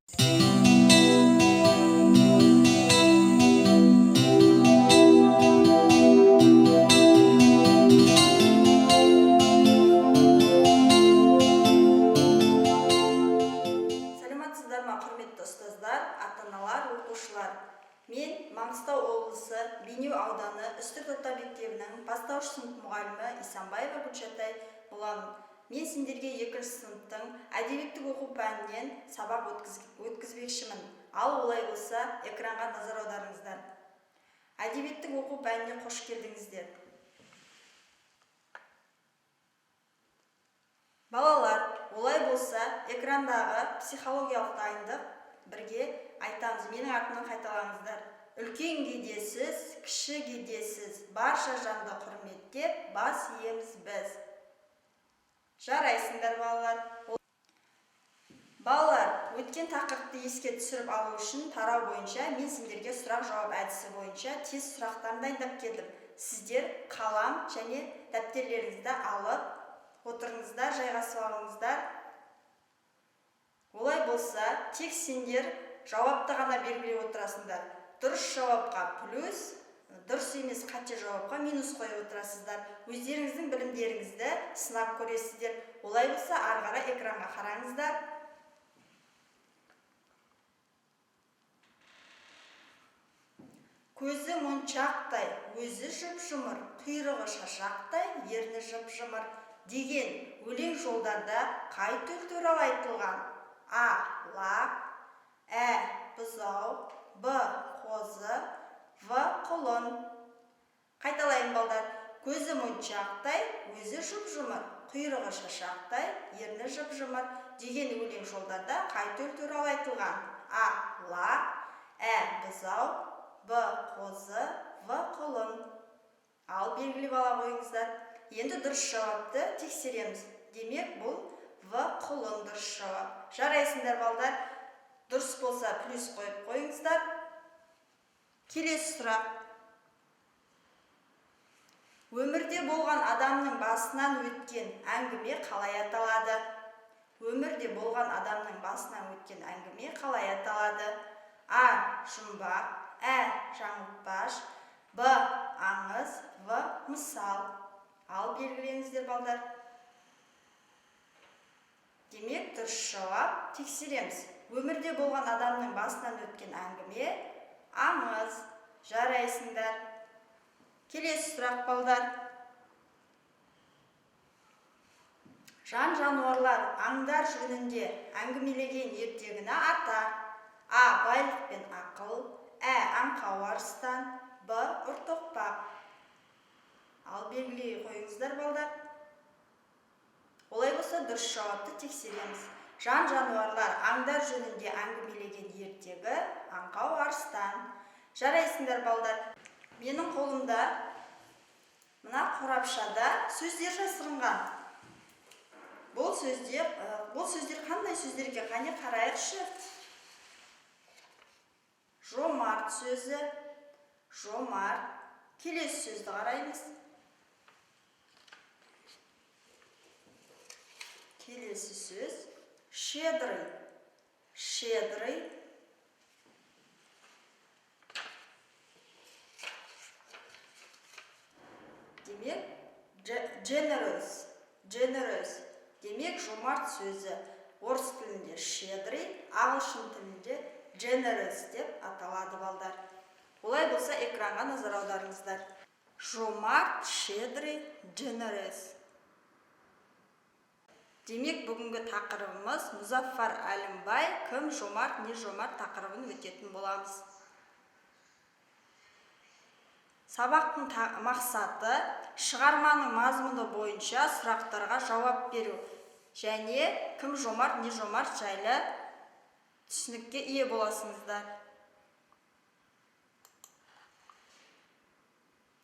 Саламатсыздар ма, құрметті ұстаздар, ата-аналар, оқушылар! Мен Маңғыстау облысы Бейнеу ауданы Үстірт орта мектебінің бастауыш сынып мұғалімі Исанбаева Гүлшатай боламын. Мен сендерге екінші сыныптың әдебиеттік оқу пәнінен сабақ өткізбекшімін. Ал олай болса, экранға назар аударыңыздар. Әдебиеттік оқу пәніне қош келдіңіздер. Балалар, олай болса, экрандағы психологиялық дайындық бірге айтамыз. Менің артымнан қайталаңыздар. Үлкенге де сіз, кішіге де сіз, барша жанды құрметтеп, бас иеміз біз. Жарайсыңдар, балалар. Балалар, өткен тақырыпты еске түсіріп алу үшін тарау бойынша мен сендерге сұрақ-жауап әдісі бойынша тест сұрақтарын дайындап келдім. Сіздер қалам және дәптерлеріңізді алып отырыңыздар, жайғасып алыңыздар. Олай болса, тек сендер жауапты ғана белгілеп отырасыңдар. Дұрыс жауапқа плюс, дұрыс емес қате жауапқа минус қойып отырасыздар. Өздеріңіздің білімдеріңізді сынап көресіздер. Олай болса, ары қарай экранға қараңыздар. Көзі моншақтай, өзі жып-жұмыр, құйрығы шашақтай, ерні жып-жымыр деген өлең жолдарда қай төл туралы айтылған? А. Лақ, Ә. Бұзау, Б. Қозы, В. Құлын. Қайталаймын, балдар. Көзі моншақтай, өзі жып-жұмыр, құйрығы шашақтай, ерні жып-жымыр деген өлең жолдарда қай төл туралы айтылған? А. Лақ, Ә. Бұзау, Б. Қозы, В. Құлын. Ал белгілеп ала қойыңыздар. Енді дұрыс жауапты тексереміз. Демек, бұл В. Құлын дұрыс жауап. Жарайсыңдар, балдар. Дұрыс болса, плюс қойып қойыңыздар. Келесі сұрақ. Өмірде болған адамның басынан өткен әңгіме қалай аталады? Өмірде болған адамның басынан өткен әңгіме қалай аталады? А. Жұмбақ, Ә. Жаңылтпаш, Б. Аңыз, В. Мысал. Ал белгілеңіздер, балдар. Демек, дұрыс жауап тексереміз. Өмірде болған адамның басынан өткен әңгіме аңыз. Жарайсыңдар. Келесі сұрақ, балдар. Жан жануарлар, аңдар жөнінде әңгімелеген ертегіні ата. А. Байлық пен ақыл, Ә. Аңқау арыстан, Б. Ұртоқпақ. Ал белгілей қойыңыздар, балдар. Олай болса, дұрыс жауапты тексереміз. Жан жануарлар, аңдар жөнінде әңгімелеген ертегі Аңқау арыстан. Жарайсыңдар, балдар. Менің қолымда мына қорапшада сөздер жасырынған. Бұл сөздер қандай сөздерге, қане қарайықшы. Жомарт сөзі, жомарт. Келесі сөзді қараймыз. Келесі сөз щедрый, щедрый. Демек, generous, generous. Демек, жомарт сөзі орыс тілінде щедрый, ағылшын тілінде generous деп аталады, балдар. Олай болса, экранға назар аударыңыздар. Жомарт, щедрый, generous. Демек, бүгінгі тақырыбымыз Мұзафар Әлімбай кім жомарт, не жомарт тақырыбын өтетін боламыз. Сабақтың мақсаты шығарманың мазмұны бойынша сұрақтарға жауап беру және кім жомарт, не жомарт жайлы түсінікке ие боласыңыздар.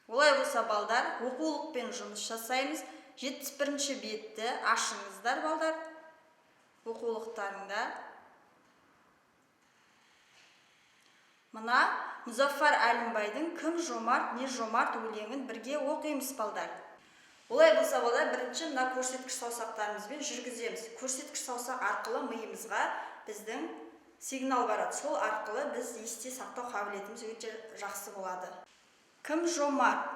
Олай болса, балдар, оқулықпен жұмыс жасаймыз. 71-ші бетті ашыңыздар, балдар, оқулықтарында. Мына Мұзафар Әлімбайдың кім жомарт, не жомарт өлеңін бірге оқимыз, балдар. Олай болса, балдар, бірінші мына көрсеткіш саусақтарымызбен жүргіземіз. Көрсеткіш саусақ арқылы миымызға біздің Сигнал барады, сол арқылы біз есте сақтау қабілетіміз өте жақсы болады. Кім жомарт?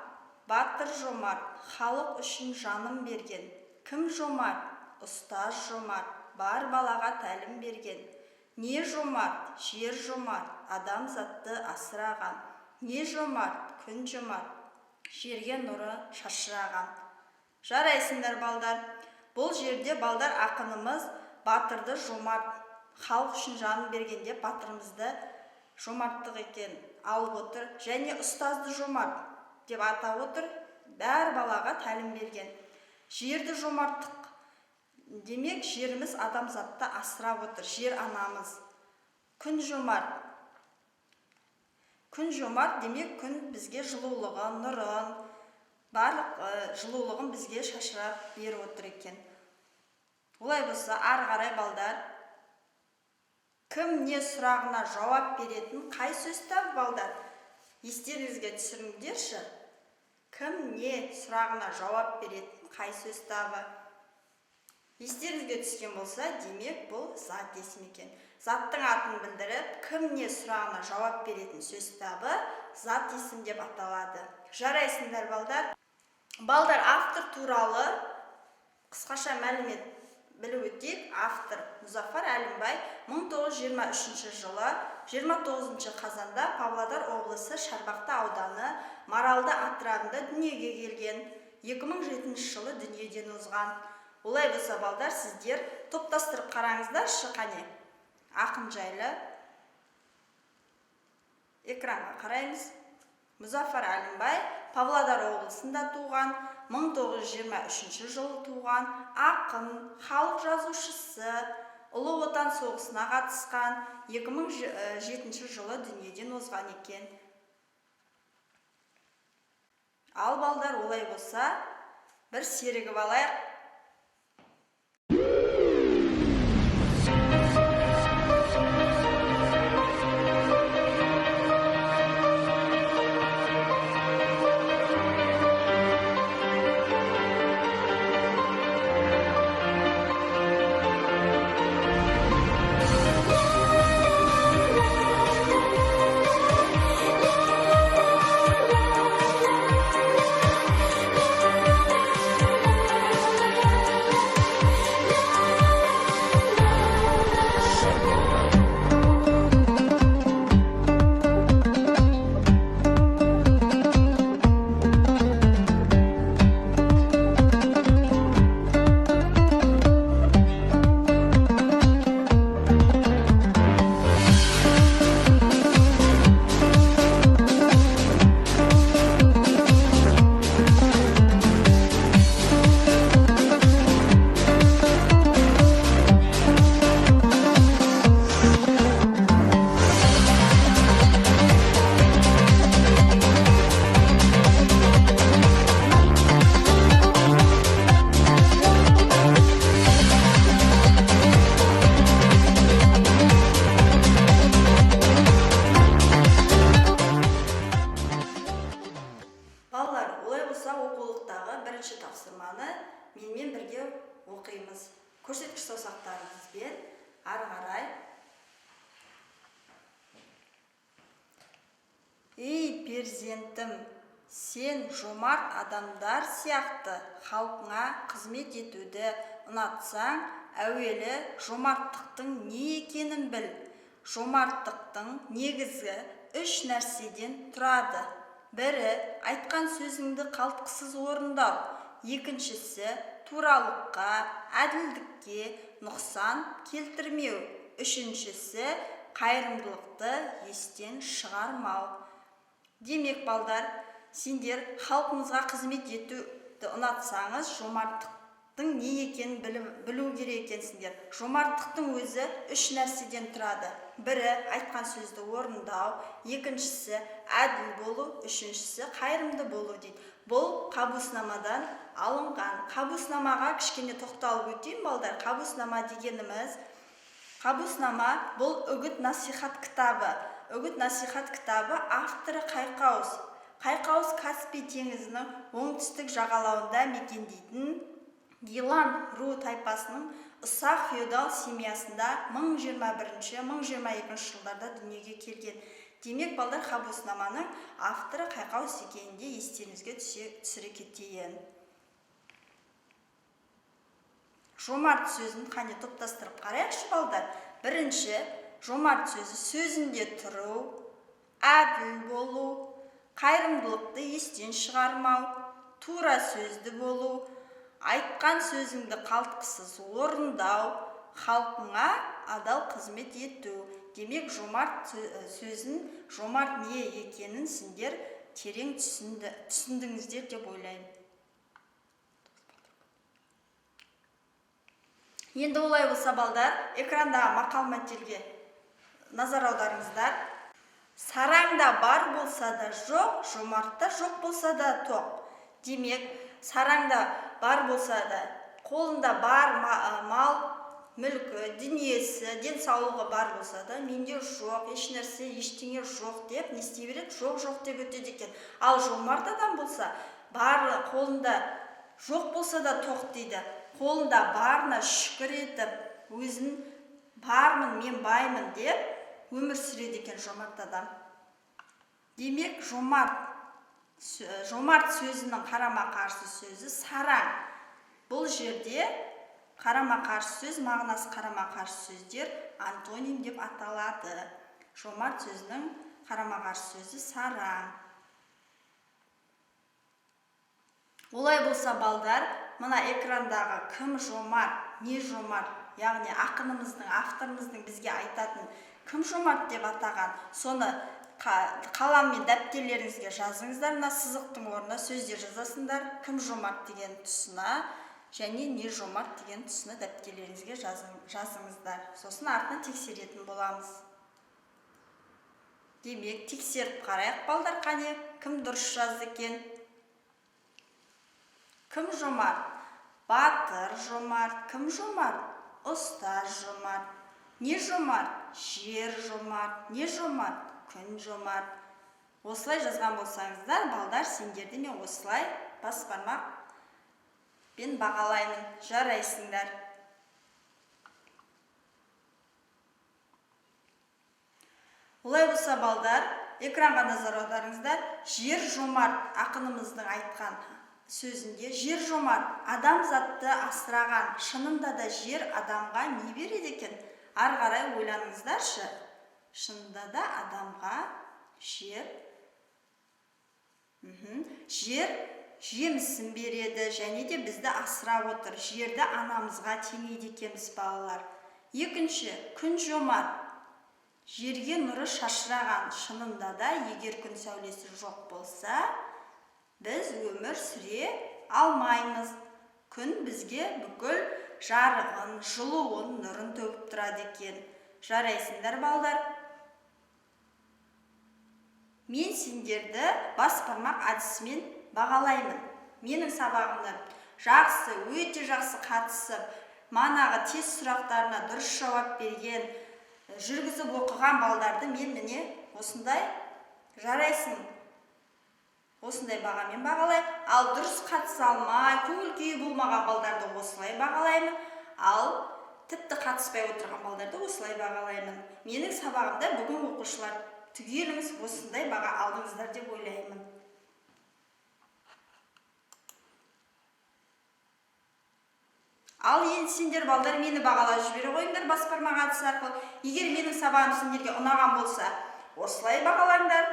Батыр жомарт, халық үшін жанын берген. Кім жомарт? Ұстаз жомарт, бар балаға тәлім берген. Не жомарт? Жер жомарт, адамзатты асыраған. Не жомарт? Күн жомарт, жерге нұры шашыраған. Жарайсыңдар, балдар. Бұл жерде, балдар, ақынымыз батырды жомарт, халық үшін жанын берген деп батырымызды жомарттық екен алып отыр және ұстазды жомарт деп атап отыр, бәр балаға тәлім берген. Жерді жомарттық демек, жеріміз адамзатты асырап отыр, жер анамыз. Күн жомарт. Күн жомарт демек, күн бізге жылулығын, нұрын, барлық жылулығын бізге шашырап беріп отыр екен. Олай болса, ары қарай, балдар, кім, не сұрағына жауап беретін қай сөз табы, балдар? Естеріңізге түсіріңдерші. Кім, не сұрағына жауап беретін қай сөз табы? Естеріңізге түскен болса, демек, бұл зат есім екен. Заттың атын білдіріп, кім, не сұрағына жауап беретін сөз табы зат есім деп аталады. Жарайсыңдар, балдар. Балдар, автор туралы қысқаша мәлімет біліп өтейік. Автор Мұзафар Әлімбай 1923 жылы 29 қазанда Павлодар облысы Шарбақты ауданы Маралды атырабында дүниеге келген. 2007 жылы дүниеден озған. Олай болса, балдар, сіздер топтастырып қараңыздаршы. Қане, ақын жайлы экранға қараймыз. Мұзафар Әлімбай Павлодар облысында туған, 1923 жылы туған, ақын, халық жазушысы, Ұлы Отан соғысына қатысқан, 2007 жылы дүниеден озған екен. Ал, балдар, олай болса, бір серігіп алайық. Балалар, олай болса, оқулықтағы бірінші тапсырманы менімен бірге оқимыз. Көрсеткіш саусақтарыңызбен ары қарай. Ей, перзентім, сен жомарт адамдар сияқты халқыңа қызмет етуді ұнатсаң, әуелі жомарттықтың не екенін біл. Жомарттықтың негізі үш нәрседен тұрады: бірі – айтқан сөзіңді қалтқысыз орындау, екіншісі – туралыққа, әділдікке нұқсан келтірмеу, үшіншісі – қайырымдылықты естен шығармау. Демек, балдар, сендер халқыңызға қызмет етуді ұнатсаңыз, жомарттықтың не екенін білу керек екенсіңдер. Жомарттықтың өзі үш нәрседен тұрады: бірі – айтқан сөзді орындау, екіншісі – әділ болу, үшіншісі – қайырымды болу дейді. Бұл Қабуснамадан алынған. Қабуснамаға кішкене тоқталып өтейін, балдар. Қабуснама дегеніміз, Қабуснама – бұл үгіт насихат кітабы. Үгіт насихат кітабы, авторы Қайқауыс. Қайқауыс Каспий теңізінің оңтүстік жағалауында мекендейтін гилан ру тайпасының Ұсақ феодал семьясында 1021-1022 жылдарда дүниеге келген. Демек, балдар, Қабуснаманың авторы Қайқауыс екенін де естеріңізге түсіре кетейін. Жомарт сөзін қане топтастырып қарайықшы, балдар. Бірінші, жомарт сөзі сөзінде тұру, әділ болу, қайырымдылықты естен шығармау, тура сөзді болу, айтқан сөзіңді қалтқысыз орындау, халқыңа адал қызмет ету. Демек, жомарт сөзін, жомарт не екенін сендер терең түсіндіңіздер деп ойлаймын. Енді олай болса, балдар, экрандағы мақал мәтелге назар аударыңыздар. Сараңда бар болса да жоқ, жомартта жоқ болса да тоқ. Демек, сараңда бар болса да, қолында бар мал, мүлкі, дүниесі, денсаулығы бар болса да, менде жоқ, еш нәрсе, ештеңе жоқ деп не істей береді? Жоқ, жоқ деп өтеді екен. Ал жомарт адам болса, бар қолында жоқ болса да тоқ дейді. Қолында барына шүкір етіп, өзін бармын, мен баймын деп өмір сүреді екен жомарт адам. Демек, жомарт сөзінің қарама-қарсы сөзі сараң. Бұл жерде қарама-қарсы сөз, мағынасы қарама-қарсы сөздер антоним деп аталады. Жомарт сөзінің қарама-қарсы сөзі сараң. Олай болса, балдар, мына экрандағы кім жомарт, не жомарт, яғни ақынымыздың, авторымыздың бізге айтатын кім жомарт деп атаған, соны қалам мен дәптерлеріңізге жазыңыздар. Мына сызықтың орнына сөздер жазасыңдар. Кім жомарт деген тұсына және не жомарт деген тұсына дәптерлеріңізге жазыңыздар. Сосын артынан тексеретін боламыз. Демек, тексеріп қарайық, балдар, қане, кім дұрыс жазды екен? Кім жомарт? Батыр жомарт. Кім жомарт? Ұстаз жомарт. Не жомарт? Жер жомарт. Не жомарт? Күн жомарт. Осылай жазған болсаңыздар, балдар, сендерді мен осылай бас бармақпен бағалаймын. Жарайсыңдар. Олай болса, балдар, экранға назар аударыңыздар. Жер жомарт ақынымыздың айтқан сөзінде жер жомарт, адамзатты асыраған. Шынында да жер адамға не береді екен? Ары қарай ойланыңыздаршы. Шынында да адамға жер, жер жемісін береді және де бізді асырап отыр. Жерді анамызға теңейді екенбіз, балалар. Екінші, күн жомарт. Жерге нұры шашыраған. Шынында да егер күн сәулесі жоқ болса, біз өмір сүре алмаймыз. Күн бізге бүкіл жарығын, жылуын, нұрын төгіп тұрады екен. Жарайсыңдар, балдар. Мен сендерді бас бармақ әдісімен бағалаймын. Менің сабағымда жақсы, өте жақсы қатысып, манағы тест сұрақтарына дұрыс жауап берген, жүргізіп оқыған балдарды мен міне осындай жарайсың, осындай бағамен бағалаймын. Ал дұрыс қатыса алмай, көңіл күйі болмаған балдарды осылай бағалаймын. Ал тіпті қатыспай отырған балдарды осылай бағалаймын. Менің сабағымда бүгін оқушылар түгеліңіз осындай баға алдыңыздар деп ойлаймын. Ал енді сендер, балдар, мені бағалап жібере қойыңдар бас бармақ әдісі арқылы. Егер менің сабағым сендерге ұнаған болса, осылай бағалаңдар.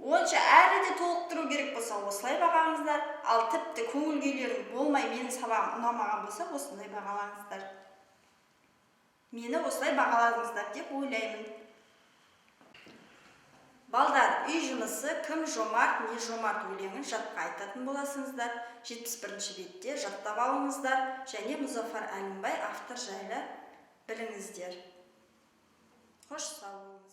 Онша әлі де толықтыру керек болса, осылай бағаңыздар. Ал тіпті көңіл күйлерің болмай, менің сабағым ұнамаған болса, осындай бағалаңыздар. Мені осылай бағаладыңыздар деп ойлаймын. Балдар, үй жұмысы кім жомарт, не жомарт өлеңін жатқа айтатын боласыңыздар. 71-ші бетте жаттап алыңыздар және Мұзафар Әлімбай автор жайлы біліңіздер. Қош сау болыңыздар.